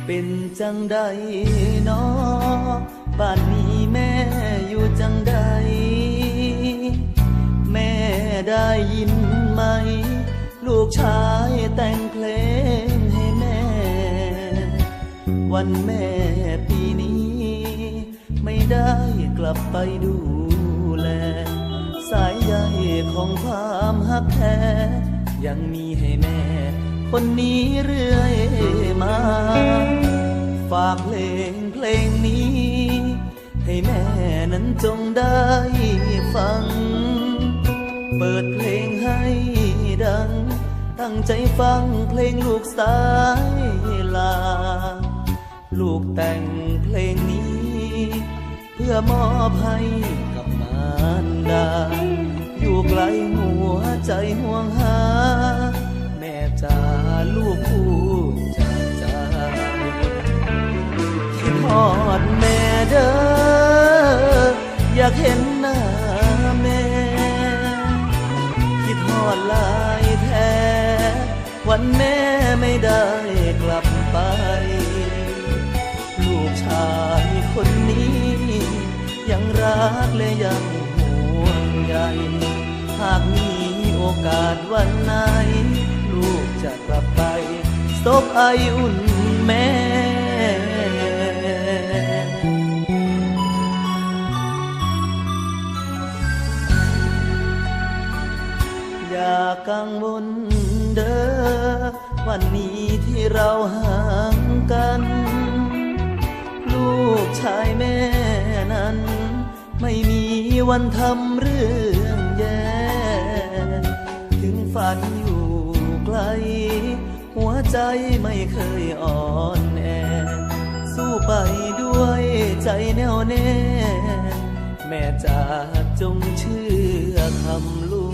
ເປັນຈັ່ງໃດນໍ ບ້ານນີ້ແມ່ຢູ່ຈັ່ງໃດ? ແມ່ໄດ້ຍິນໄໝ? ລູກຊາຍແຕ່ງເພລງໃຫ້ແມ່ ວັນແມ່ປີນີ້ ໄມ່ໄດ້ກັບໄປດູແລ ສາຍໃຍຂອງຄວາມຮັກແທ້ ຍັງມີໃຫ້ແມ່ຄົນນີ້ເລື້ອຍມາ. ຝາກເພລງ ເພລງນີ້ ໃຫ້ແມ່ນັ້ນຈົ່ງໄດ້ຟັງ ເປີດເພລງໃຫ້ດັງ ຕັ້ງໃຈຟັງເພລງລູກສາຍຫຼ້າ ລູກແຕ່ງເພລງນີ້ ເພື່ອມອບໃຫ້ກັບມານດາ ຢູ່ໄກຫົວໃຈຫ່ວງຫາ ແມ່ຈາລູກຜູ້ຈາກຈາ ຄິດຮອດແມ່ເດີ ຢາກເຫັນໜ້າແມ່ ຄິດຮອດຫຼາຍແທ້ ວັນແມ່ໄມ່ໄດ້ກັບໄປ ລູກຊາຍຄົນນີ້ ຍັງຮັກແລະຍັງຫ່ວງໃຍ ຫາກມີໂອກາດວັນໃດ ລູກຈະກັບໄປສົບໄອອຸ່ນແມ່. ຢ່າກັງວົນເດີ ວັນນີ້ທີ່ເຮົາຫ່າງກັນ ລູກຊາຍແມ່ນັ້ນ ໄມ່ມີວັນທຳເລື່ອງແຍ່ ເຖິງຝັນຢູ່ໄກ ຫົວໃຈໄມ່ເຄີຍອ່ອນແອ ສູ້ໄປດ້ວຍໃຈແໜ້ວແນ່ ແມ່ຈາຈົ່ງເຊື່ອຄຳລູກ.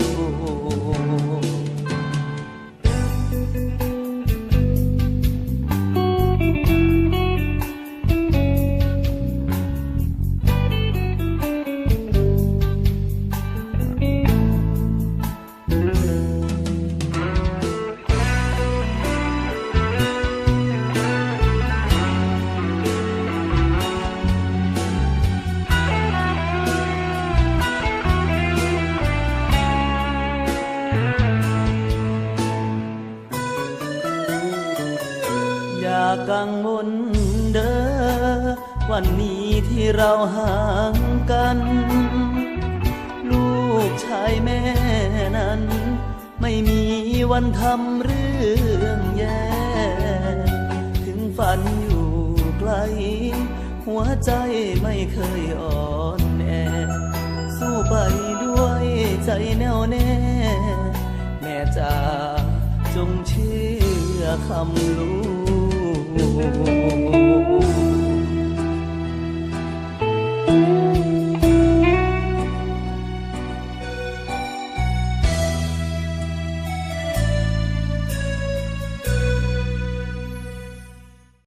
ຢ່າກັງວົນເດີ ວັນນີ້ທີ່ເຮົາຫ່າງກັນ ລູກຊາຍແມ່ນັ້ນ ໄມ່ມີວັນທຳເລື່ອງແຍ່ ເຖິງຝັນຢູ່ໄກ ຫົວໃຈໄມ່ເຄີຍອ່ອນແອ ສູ້ໄປດ້ວຍໃຈແໜ້ວແນ່ ແມ່ຈາຈົ່ງເຊື່ອຄຳລູກ.